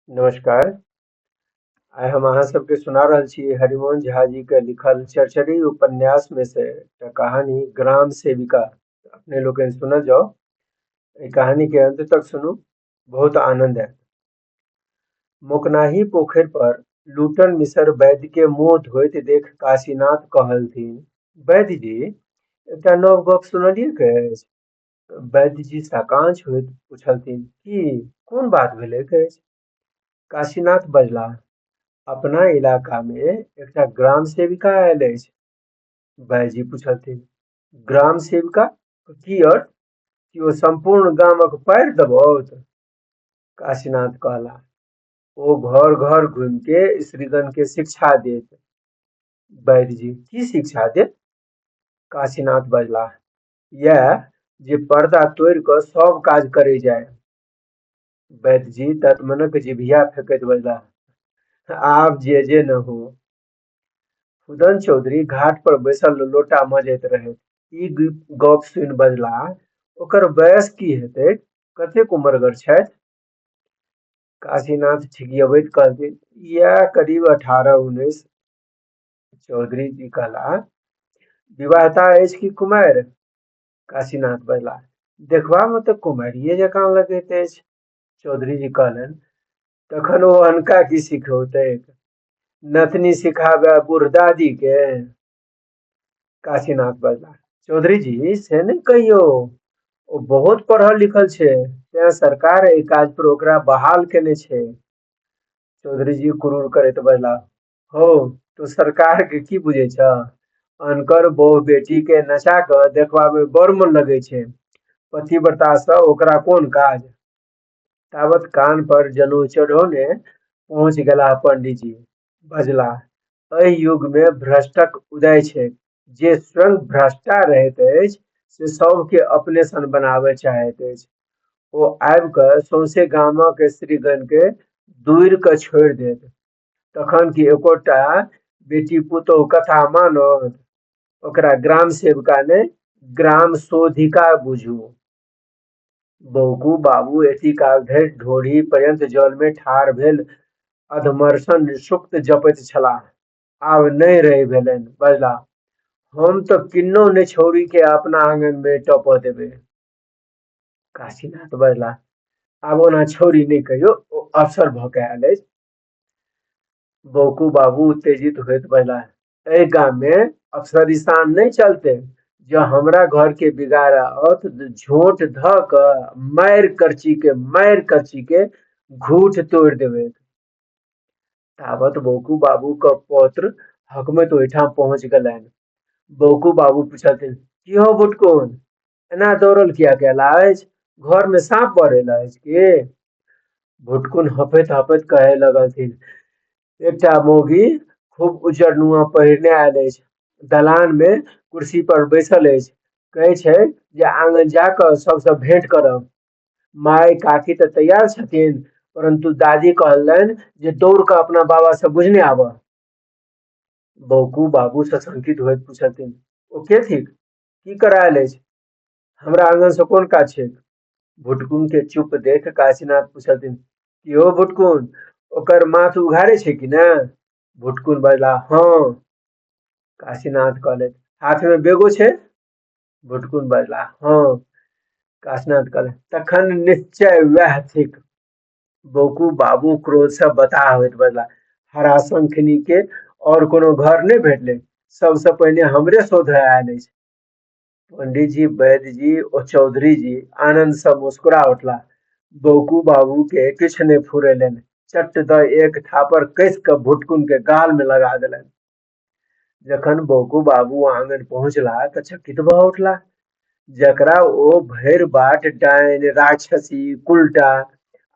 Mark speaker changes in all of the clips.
Speaker 1: नमस्कार। आइ हम अहाँ सबके सुना रहल छी हरिमोहन झा जी के लिखल चरचरी उपन्यास में से एकटा कहानी ग्राम सेविका। अपने लोकनि सुनल जाउ, एहि कहानी के अंत तक सुनू, बहुत आनंद आयत। मोकनाही पोखरि पर लूटन मिसर वैद्य के मुंह धोइत देख काशीनाथ कहलथिन, वैद्य जी, एकटा नव गप सुनलियैक अछि? वैद्य जी साकांक्ष होइत पुछलथिन, की, कोन बात भेलैक अछि? काशीनाथ बजलाह, अपना इलाका मे एकटा ग्राम सेविका आयल अछि। वैद्य जी पुछलथिन, ग्राम सेविका की अर्थ? कि ओ सम्पूर्ण गामक पैर दबौत? काशीनाथ कहला, ओ घर घर घुमि के स्त्रीगण के शिक्षा देत। वैद्य जी, की शिक्षा देत? काशीनाथ बजलाह, यैह जे पर्दा तोड़ि कऽ सब काज करै जाय। वैद्य जी दतमनक जिभिया फेकैत बजलाह, आब जे जे न हो। फुदन चौधरी घाट पर बैसल लोटा मजैत रहथि। ई गप सुनि बजलाह, ओकर बयस की हेतैक? कतेक उमरगर छथि? काशीनाथ ठिकियबैत कहलथिन, इएह करीब 18-19। चौधरी जी कहला, विवाहता अछि कि कुमारि? काशीनाथ बजला, देखबामे तऽ कुमारिये जकाँ लगैत अछि। चौधरी जी कहलनि, तखन ओ अनका की सिखौतैक? नथनी सिखाबे बूढ़ दादी के? काशीनाथ बजला, चौधरी जी से नहि कहियौ, ओ बहुत पढ़ल लिखल छै, तें सरकार एहि काज पर ओकरा बहाल केने छै। चौधरी जी कुरूर करैत बजला, हौ, तू सरकार के की बुझै छह? अनकर बहु बेटी के नचा कऽ देखबा मे बड़ मन लगै छै, पतिव्रता सँ ओकरा कोन काज? तावत कान पर जनउ चढ़ौने पहुँच गेलाह पंडीजी। बजलाह, एहि युग मे भ्रष्टक उदय छैक। जे स्वयं भ्रष्टा रहैत अछि से सभके अपने सन बनाबय चाहैत अछि। ओ आबि कऽ सौंसे गामक स्त्रीगण के दूरि कऽ छोड़ि देत। तखन कि एकोटा बेटी पुतोहु कथा मानत? ओकरा ग्राम सेविका नहि, ग्राम शोधिका बुझू। बौकू बाबू एतीकाल धरि ढोढ़ी पर्यन्त जलमे ठाढ़ भेल अधमर्षण सूक्त जपैत छलाह। आब नहि रहि भेलनि, बजलाह, हम तऽ किन्नहु नहि छौड़ी के अपना आङन मे टपऽ देबै। काशीनाथ बजलाह, आब ओना छौड़ी नहि कहियौ, ओ अफसर भऽ कऽ आयल अछि। बौकू बाबू उत्तेजित होइत बजलाह, एहि गाम मे अफसरिसान नहि चलते। जँ हमरा घर के बिगाड़ आओत झोंट धऽ कऽ मारि करची के घूठ तोड़ि देबै। तावत बौकू बाबू क पौत्र हकमैत ओहिठाम पहुँच गेलनि। बौकू बाबू पुछलथिन, की हौ बुटकुन, एना दौड़ल किया गेला अछि? घर मे साँप बढेल अछि की? भुटकुन हँफैत हँफैत कहय लगलथिन, एकटा मौगी खूब उज्जर नुआ पहिरने आयल अछि, दलान मे कुर्सी पर बैसल अछि, कहै छै जे आंगन जा कऽ सबसँ भेंट करब। माय काकी तऽ तैयार छथिन, परन्तु दादी कहलनि जे दौड़ कऽ अपना बाबा से बुझने आबह। बौकू बाबू सशंकित होइत पुछलथिन, ओ के थिक? की करायल अछि? हमरा आंगन से कोन काज छैक? भुटकुन के चुप देख काशीनाथ पुछलथिन, की हो भुटकुन, ओकर माथ उघारे छै कि ने? भुटकुन बजला, हँ। काशीनाथ कहलथि, हाथ मे बेगो छै? भुटकुन बजला, हँ। काशीनाथ कहलथि, तखन निश्चय वएह थिक। बौकू बाबू क्रोध से बताह होइत बजला, हरा शंखिनी के और कोनो घर नहि भेटलै, सबसे पहिने हमरे शोधय आयल अछि। पंडित जी, वैद्य जी ओ चौधरी जी आनंद सँ मुस्कुरा उठला। बौकू बाबू के किछु नहि फुरेलनि, चट दऽ एक थापड़ कसि कऽ भुटकुन के गाल मे लगा देलनि। जखन बौकू बाबू आंगन पहुँचला तऽ चकित भऽ उठला। जकरा ओ भरि बाट डाइन, राक्षसी, कुलटा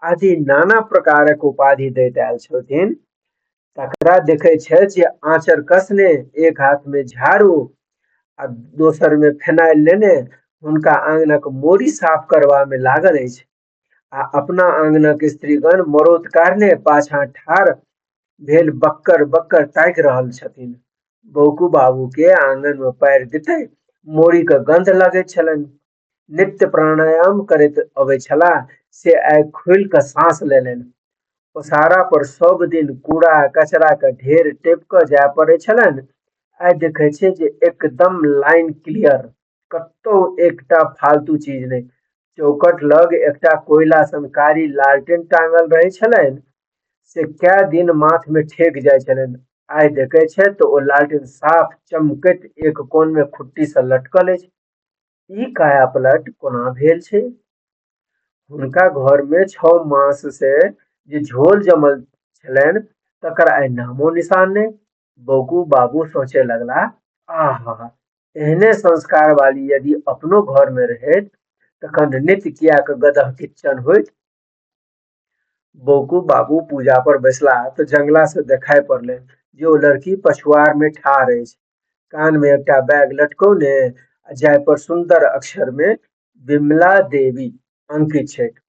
Speaker 1: आदि नाना प्रकारक उपाधि दैत आयल छलथिन, तकरा देखै छथि जे आँचर कसने एक हाथ मे झाड़ू आ दोसर मे फेनाइल लेने हुनका आंगनक मोरी साफ करबा मे लागल अछि आ अपना आंगनक स्त्रीगण मरौत कारणे पाछाँ ठाढ़ भेल बक्कर बक्कर ताकि रहल छथिन। बौकू बाबू के आंगन मे पैर दिते मोरी के गंध लगैत छलनि। नित्य प्राणायाम करैत अबै छलाह से आइ खुलि कऽ साँस लेलनि। ओसारा पर सब दिन कूड़ा कचरा के ढेर टेप कऽ जाय पड़ै छलनि, आइ देखै छियै जे एकदम लाइन क्लियर, कतौ एकटा फालतू चीज नहि। चौखट लग एकटा कोयला सन कारी लालटेन टांगल रहै छलनि, से कए दिन माथ मे ठेक जाइ छलनि। आइ देखै छथि तऽ ओ लालटेन साफ चमकैत एक कोन मे खुट्टी सँ लटकल अछि। ई कायापलट कोना भेल छै? हुनका घर मे 6 मास से जे झोल जमल छलनि तकर आइ नामो निशान नहि। बौकू बाबू सोचय लगलाह, आहा, एहने संस्कार वाली यदि अपनो घर मे रहैत तखन नित्य किएक गदह किच्चन होइत। बौकू बाबू पूजा पर बैसलाह तऽ जंगला से देखाइ पड़लनि जे ओ लड़की पछुआर मे ठाढ़ अछि, कान मे एकटा बैग लटकौने आ जाहि पर सुन्दर अक्षर मे विमला देवी अंकित छैक।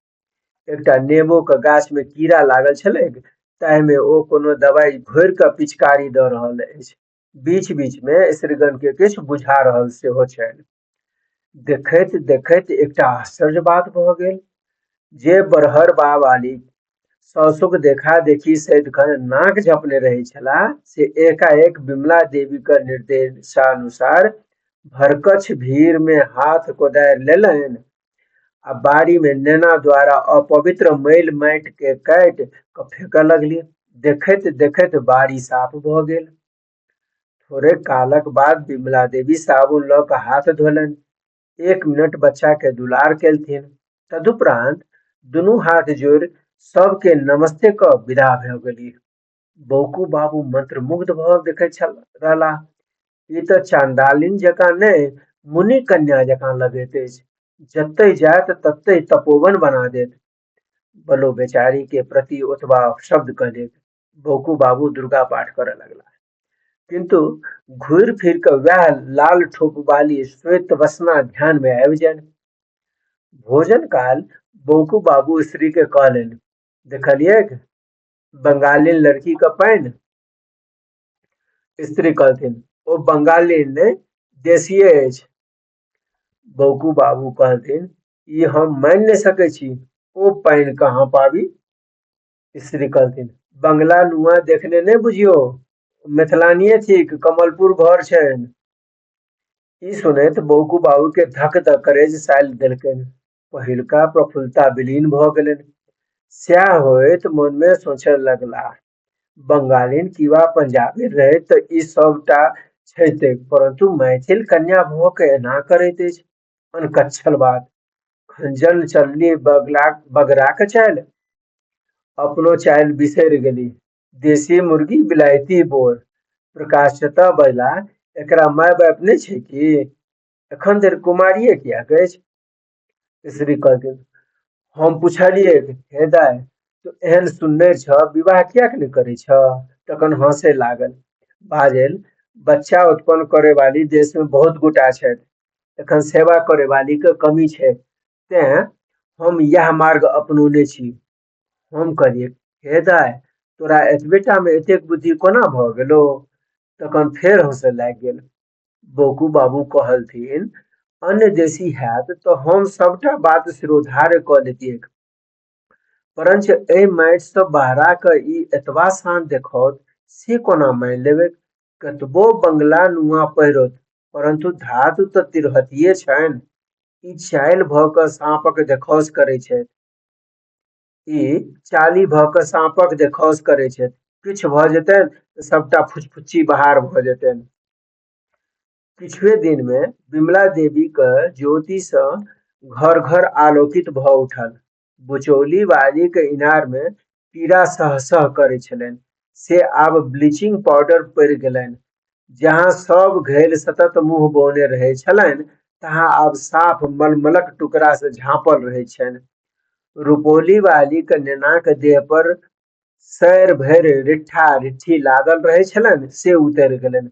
Speaker 1: एकटा नेबो के गाछ मे कीड़ा लागल छलैक, ताहि मे ओ कोनो दवाई घोरि कऽ पिचकारी दऽ रहल अछि। बीच बीच मे स्त्रीगण के किछु बुझा रहल सेहो छनि। देखैत देखैत एकटा आश्चर्य बात भऽ गेल जे बरहरबा वाली सासुक देखा देखी सदिखन नाक झपने रहै छलाह, से एकाएक विमला देवीक निर्देशानुसार भरकछ भीड़ मे हाथ कोदारि लेलनि आ बाड़ी मे नेना द्वारा अपवित्र मैल माटि के काटि कऽ फेकऽ लगली। देखैत देखैत बाड़ी साफ भऽ गेल। थोड़े कालक बाद विमला देवी साबुन लऽ कऽ हाथ धोलनि। एक मिनट बच्चा के दुलार केलथिन। तदुपरांत दुनू हाथ जोड़ि सबके नमस्ते कऽ विदा भऽ गेलीह। बौकू बाबू मंत्रमुग्ध भऽ देखैत छल रहलाह। ई तऽ चाण्डालिन जकाँ नहि, मुनि कन्या जकाँ लगैत अछि। जतय जायत ततय तपोवन बना देत। बलो बेचारी के प्रति ओतबा अपशब्द कहलियै। बौकू बाबू दुर्गा पाठ करऽ लगलाह, किन्तु घुरि फिर कऽ वएह लाल ठोप वाली श्वेत वसना ध्यान मे आबि जानि। भोजन काल बौकू बाबू स्त्री के कहलनि, देखलियैक बंगालीन लड़की के पानि? स्त्री कहलथिन, ओ बंगालीन नहि, देशीये अछि। बौकू बाबू कहलथिन, ई हम मानि नहि सकै छी, ओ पानि कहाँ पाबी? स्त्री कहलथिन, बंगला नुआ देखने नहि बुझियौ, मिथिलानीये थिक, कमलपुर घर छनि। ई सुनैत बौकू बाबू के धक धक करेज सालि देलकनि। पहिलुका प्रफुल्लता विलीन भऽ गेलनि। सएह होइत मोनमे सोचय लगलाह, बंगालीन किंवा पंजाबी रहैत तऽ ई सबटा छैतैक, परन्तु मैथिल कन्या भऽ कऽ एना करैत अछि, अनकच्छल बात। खंजन चलली बगराक चालि, अपनो चालि बिसरि गेली। देशी मुर्गी बिलायती बोर। प्रकाशतः बजला, एकरा माय बाप नहि छै की? एखन धरि कुमारिये किएक अछि? स्त्री कहलथिन, हम पुछलियै, हे दाइ, तू एहन सुन्नरि छह, विवाह किएक नहि करै छह? तखन हँसय लागल, बाजल, बच्चा उत्पन्न करे वाली देश मे बहुत गोटा छथि, एखन सेवा करे वाली के कमी छै, तें हम इएह मार्ग अपनौने छी। हम कहलियै, हे दाइ, तोरा एतबेटा मे एतेक बुद्धि कोना भऽ गेलौ? तखन फेर हँसय लागि गेल। बौकू बाबू कहलथिन, अन्य देशी हैत तऽ हम सबटा बात शिरोधार्य कऽ लेतिऐक, परञ्च एहि माटिसँ बहरा कऽ ई एतबा शान देखौत से कोना मानि लेबैक? कतबो बंगला नुआ पहिरौत, परन्तु धातु तऽ तिरहतिये छनि। ई चालि भऽ कऽ साँपक देखौंस करै छथि। ई चालि भऽ कऽ साँपक देखौंस करै छथि। किछु भऽ जेतनि तऽ सबटा फुचफुच्ची बहार भऽ जेतनि। किछुए दिन मे विमला देवीक ज्योति सँ घर घर आलोकित भऽ उठल। बुचौली वालीक इनार मे कीड़ा सह-सह करै छलनि, से आब ब्लीचिंग पाउडर पड़ि गेलनि। जहाँ सब घैल सतत मुँह बौने रहै छलनि, तहाँ आब साफ मलमलक टुकड़ा सँ झाँपल रहैत छनि। रुपौली वालीक नेनाक देह पर सैर भरि रिट्ठा रिट्ठी लादल रहै छलनि, से उतरि गेलनि।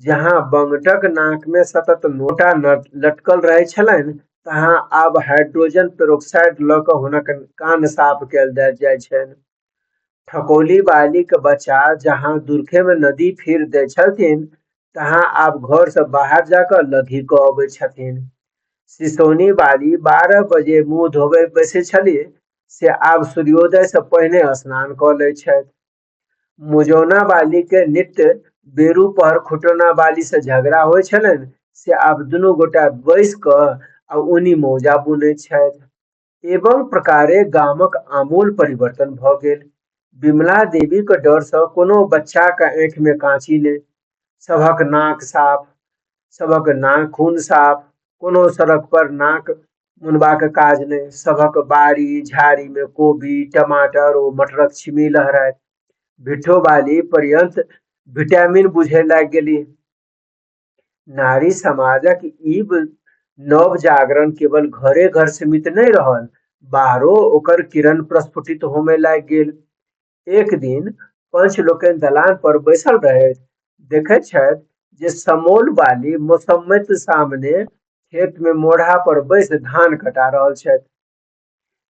Speaker 1: जहाँ बंगटक नाकमे सतत नोटा लटकल रहै छलनि, तहाँ आब हाइड्रोजन पेरोक्साइड लऽ कऽ हुनक कान साफ कयल जाइ छनि। ठकौली वालीक बच्चा जहाँ दुरखे मे नदी फिर दै छलथिन, तहाँ आब घरसँ बाहर जा कऽ लघी कऽ अबै छथिन। सिसौनी वाली 12 बजे मुँह धोबय बैसै छलीह, से आब सूर्योदय सँ पहिने स्नान कऽ लैत छथि। मुजौना बाली के नित्य बेरू पहर खुटौना बाली सँ झगड़ा होइ छलनि से आब दुनू गोटा बैस कऽ आ ऊनी मौजा बुनैत छथि। एवं प्रकारे गामक आमूल परिवर्तन भऽ गेल। विमला देवीक डर सँ कोनो बच्चाक आँखि मे काँची नहि। सभक नाक साफ, सभक नाखून साफ, कोनो सड़क पर नाक मुनबाक काज नहि। सभक बाड़ी झाड़ी मे कोबी, टमाटर ओ मटरक छिमी लहराइत। भिट्ठो बाली पर्यन्त विटामिन बुझय लागि गेलीह। नारी समाजक ई नव जागरण केवल घरे घर सीमित नहि रहल, बाहरो ओकर किरण प्रस्फुटित होमय लागि गेल। एक दिन पंच लोकनि दलान पर बैसल रहथि, देखैत छथि जे समौल वाली मोसम्मति सामने खेत मे मोढ़ा पर बैस धान कटा रहल छथि।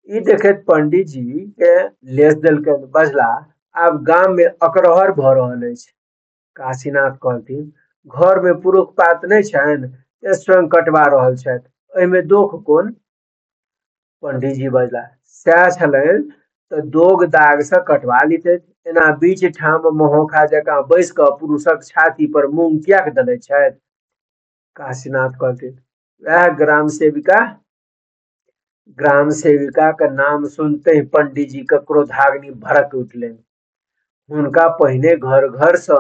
Speaker 1: ई देखैत पंडीजी के लेस देलकनि, बजलाह, आब गाम मे अकरहर भऽ रहल अछि। काशीनाथ कहलथिन, घर मे पुरुख पात नहि छनि तें स्वयं कटबा रहल छथि, एहिमे दोख कोन? पंडीजी बजलाह, सएह छलनि तऽ दोग दागसँ कटबा लितथि, एना बीच ठाम महोखा जकाँ बैस कऽ पुरुषक छाती पर मूंग किएक दलैत छथि? काशीनाथ कहलथिन, वएह ग्राम सेविका। ग्राम सेविकाक नाम सुनते पंडीजी के क्रोधाग्नि भड़क उठलनि। हुनका पहिने घर घर सँ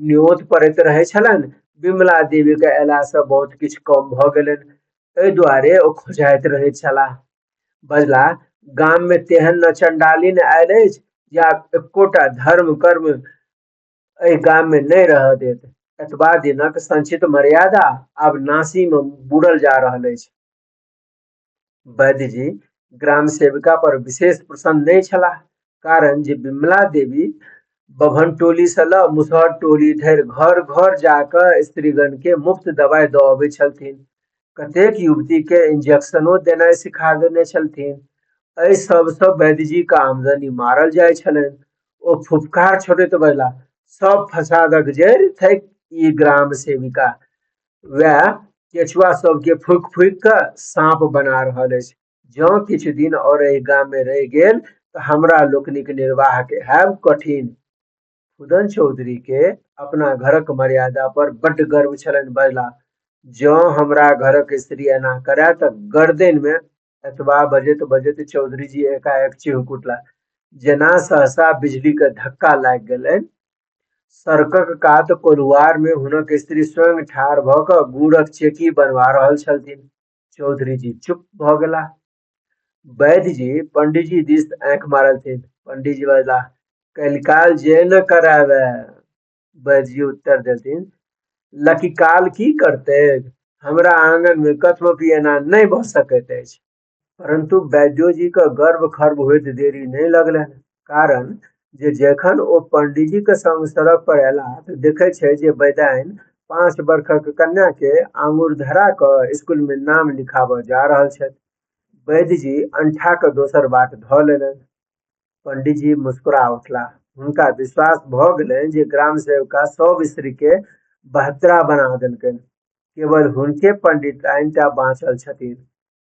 Speaker 1: न्योत पड़ैत रहै छलनि। विमला देवी के अयला सँ बहुत किछु कम भऽ गेलनि। एहि दुआरे ओ खोजाइत रहैत छलाह। बजलाह, गाम मे तेहन न चंडालिन आयल अछि जे आब एकोटा धर्म कर्म एहि गाम मे नहि रहऽ देत। एतबा दिनक संचित मर्यादा आब नासी मे बुड़ल जा रहल अछि। वैद्यजी ग्राम सेविका पर विशेष प्रसन्न नहि छलाह, कारण जे विमला देवी बभन टोली सँ लऽ मुसहर टोली धरि घर घर जा कऽ स्त्रीगण के मुफ्त दवाइ दऽ अबैत छलथिन। कतेक युवती के इंजेक्शनो देनाइ सिखा देने छलथिन। एहि सब सँ वैद्यजीक आमदनी मारल जाइत छलनि। ओ फुफकार छोड़ैत बजलाह, सब फसादक जड़ि थैक ई ग्राम सेविका। वएह केचुआ सबके फूकि फूकि कऽ साँप बना रहल अछि। जँ किछु दिन आओर एहि गाम मे रहि गेल तऽ हमरा लोकनिक निर्वाह के हैब कठिन। फूदन चौधरी के अपना घरक मर्यादा पर बड्ड गर्व छलनि। बजलाह, जँ हमरा घरक स्त्री एना करय तऽ गर्दनि मे। एतबा बजैत बजैत चौधरी जी एकाएक चिहुँकि उठलाह, जेना सहसा बिजलीक धक्का लागि गेलनि। सड़कक कात कोल्हुआर मे हुनक स्त्री स्वयं ठाढ़ भऽ कऽ गुड़क चेकी बनबा रहल छलथिन। चौधरी जी चुप भऽ गेलाह। वैद्यजी पंडीजी दिस आँखि मारलथिन। पंडीजी बजलाह, कलिकाल जे न कराबे। वैद्यजी उत्तर देलथिन, लकिकाल की करतैक? हमरा आङन मे कथमपि एना नहि भऽ सकैत अछि। परन्तु वैद्योजीक गर्व खर्व होइत देरी नहि लगलनि, कारण जे जखन ओ पंडीजीक संग सड़क पर अयलाह तऽ देखैत छथि जे वैदाइन 5 बरखक कन्या के आङुर धरा कऽ स्कूल मे नाम लिखाबऽ जा रहल छथि। वैद्यजी अंठा कऽ दोसर बाट धऽ लेलनि। पंडीजी मुस्कुरा उठलाह। हुनका विश्वास भऽ गेलनि जे ग्राम सेविका सभ स्त्री के बहत्तरा बना देलकनि। केवल हुनके पंडिताइन टा बाँचल छथिन।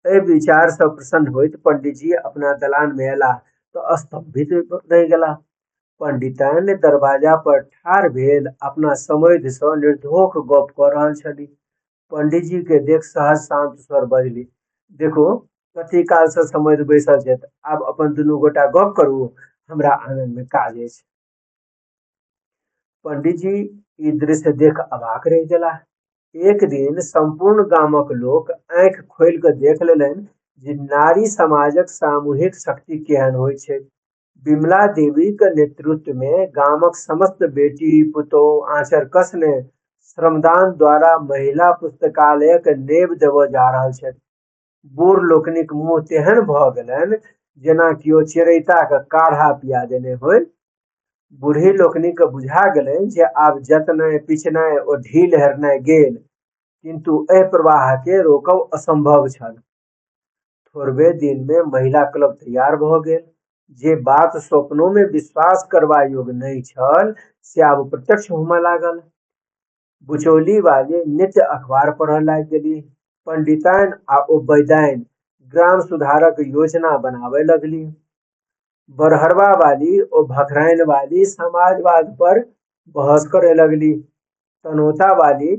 Speaker 1: एहि विचार सँ प्रसन्न होइत पंडीजी अपना दलान मे अयलाह तऽ स्तम्भित रहि गेलाह। पंडिताइन दरबाजा पर ठाढ़ भेल अपना समैध सँ निर्धोख गप्प कऽ रहल छलीह। पंडीजी के देख सहज शान्त स्वर बजली, देखू कती काल सँ समैध बैसल छथि, आब अपन दुनू गोटा गप्प करू, हमरा आङन मे काज अछि। पंडीजी ई दृश्य देख अवाक रहि गेलाह। एक दिन सम्पूर्ण गामक लोक आँखि खोलि कऽ देख लेलनि जे नारी समाजक सामूहिक शक्ति केहन होइत छैक। विमला देवीक नेतृत्व मे गामक समस्त बेटी पुतोहु आँचर कसने श्रमदान द्वारा महिला पुस्तकालयक नेब देबऽ जा रहल छथि। बूढ़ लोकनिक मुँह तेहन भऽ गेलनि जेना केओ चिरैताक काढ़ा पिया देने होनि। बूढ़ी लोकनिकेँ बुझा गेलनि जे आब जतनाइ पिचनाइ ओ ढील हेरनाइ गेल, किन्तु एहि प्रवाहकेँ रोकब असंभव छल। थोड़बे दिनमे महिला क्लब तैयार भऽ गेल। जे बात स्वप्नोमे विश्वास करबा योग्य नहि छल से आब प्रत्यक्ष होमय लागल। बुचौली वाली नित्य अखबार पढ़ऽ लागि गेलीह। पंडिताइन आ ओ वैदाइन ग्राम सुधारक योजना बनाबय लगली। बरहरवा वाली ओ भखराइन वाली समाजवाद पर बहस करय लगली। तनौता वाली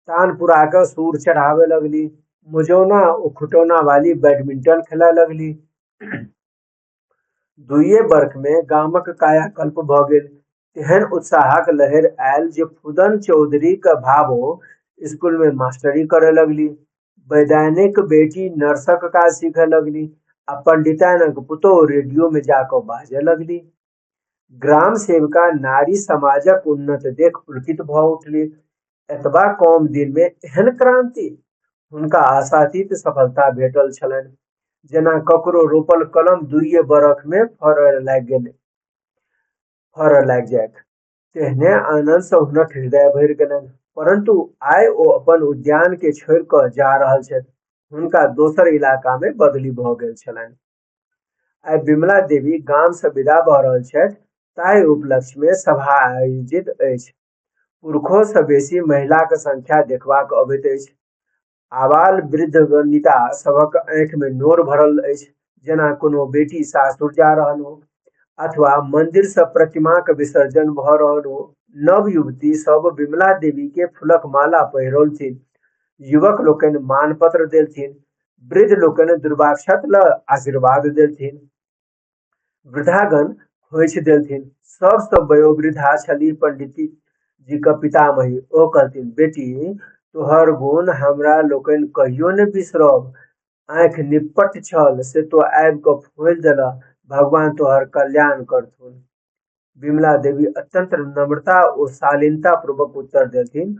Speaker 1: तानपुराक सूर चढ़ाबय लगली। मुजौना ओ खुटौना वाली बैडमिंटन खेलाय लगली। दुइए बर्खमे गामक कायाकल्प भऽ गेल। तेहन उत्साहक लहरि आयल जे फूदन चौधरीक भाबहु स्कूलमे मास्टरी करय लगली। वैदाइनिक बेटी नर्सक काज सीखय लगली आ पंडिताइनक पुतोहु रेडियोमे जा कऽ बाजय लगली। ग्राम सेविका नारी समाजक उन्नति देखि पुलकित भऽ उठली। एतबा कम दिनमे एहन क्रान्ति! हुनका आशातीत सफलता भेटल छलनि। जेना ककरो रोपल कलम दुइए बरखमे फड़ऽ लागि जाइक, तेहने आनन्दसँ हुनक हृदय भरि गेलनि। परन्तु आइ ओ अपन उद्यानकेँ छोड़ि कऽ जा रहल छथि। हुनका दोसर इलाकामे बदली भऽ गेल छलनि। आइ विमला देवी गामसँ विदा भऽ रहल छथि, ताहि उपलक्ष्यमे सभा आयोजित अछि। पुरुषोसँ बेसी महिलाक संख्या देखबाक अबैत अछि। आबाल वृद्ध वनिता सभक आँखिमे नोर भरल अछि, जेना कोनो बेटी सासुर जा रहल हो अथवा मन्दिरसँ प्रतिमाक विसर्जन भऽ रहल हो। नव युवती सभ विमला देवीकेँ फूलक माला पहिरौलथिन। युवक लोकनि मानपत्र देलथिन। वृद्ध लोकनि दुर्वाक्षत लऽ आशीर्वाद देलथिन। वृद्धागण खोइछ देलथिन। सबसँ वयोवृद्धा छलीह पंडित जीक पितामही। ओ कहलथिन, बेटी, तोहर गुण हमरा लोकनि कहियो नहि बिसरब। आँखि निपट छल से तोँ आबि कऽ फोलि देलह। भगवान तोहर कल्याण करथुन। विमला देवी अत्यन्त नम्रता ओ शालीनतापूर्वक उत्तर देलथिन,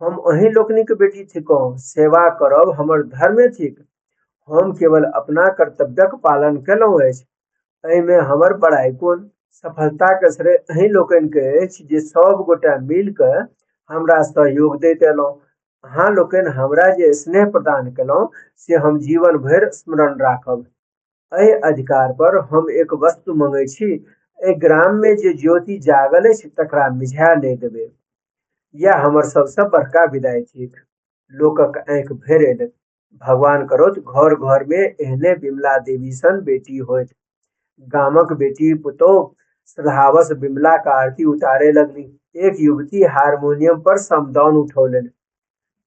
Speaker 1: हम अहीं लोकनिक बेटी थिकहुँ। सेवा करब हमर धर्मे थिक। हम केवल अपना कर्तव्यक पालन कयलहुँ अछि। एहिमे हमर बड़ाइ कोन? सफलताक श्रेय अहीं लोकनिकेँ अछि जे सभ गोटे मिलि कऽ हमरा सहयोग दैत अयलहुँ। अहाँ लोकनि हमरा जे स्नेह प्रदान कयलहुँ से हम जीवन भरि स्मरण राखब। एहि अधिकार पर हम एक वस्तु मङै छी। एहि ग्राममे जे ज्योति जागल अछि तकरा मिझाय नहि देबै। इएह हमर सबसँ बड़का विदाइ थिक। लोकक आँखि भरि अयलनि। भगवान करौथ घर घरमे एहने विमला देवी सन बेटी होथि। गामक बेटी पुतोहु श्रद्धावश विमलाक आरती उतारय लगली। एक युवती हारमोनियम पर समदाउन उठौलनि।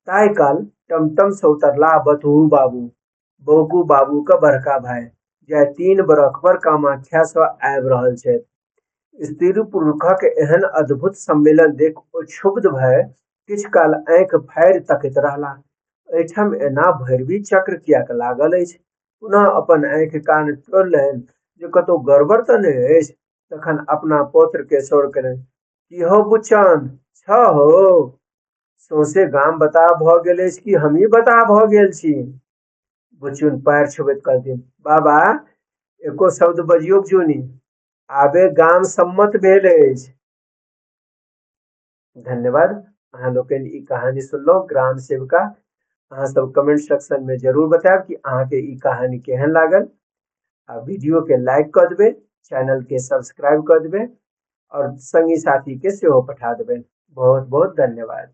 Speaker 1: ताहि काल टमटमसँ उतरलाह बतहू बाबू, बौकू बाबूक बड़का भाय, जे आइ 3 बरख पर कामाख्यासँ आबि रहल छथि। स्त्री पुरुषक एहन अद्भुत सम्मेलन देखि ओ क्षुब्ध भए किछु काल आँखि फाड़ि तकैत रहलाह। एहिठाम एना भैरवी चक्र किएक लागल अछि? पुनः अपन आँखि कान टोललनि जे कतहु गड़बड़ तऽ नहि अछि। तखन अपना पौत्रके सौर कयलनि, की हौ बुच्चन, छह हौ? सौंसे गाम बताह भऽ गेल अछि कि हमही बताह भऽ गेल छी? बुच्चुन पैर छुबैत कहलथिन, बाबा एको शब्द बजियोक जुनि, आबे गाम सम्मत भेल अछि। धन्यवाद। अहाँ लोकनि ई कहानी सुनलहुँ ग्राम सेविका। अहाँ सब कमेंट सेक्शन में जरूर बतायब कि अहाँके ई कहानी केहन लागल। आ वीडियो के लाइक कऽ देबै, चैनल के सब्सक्राइब कऽ देबै और संगी साथी के सेहो पठा देबै। बहुत बहुत धन्यवाद।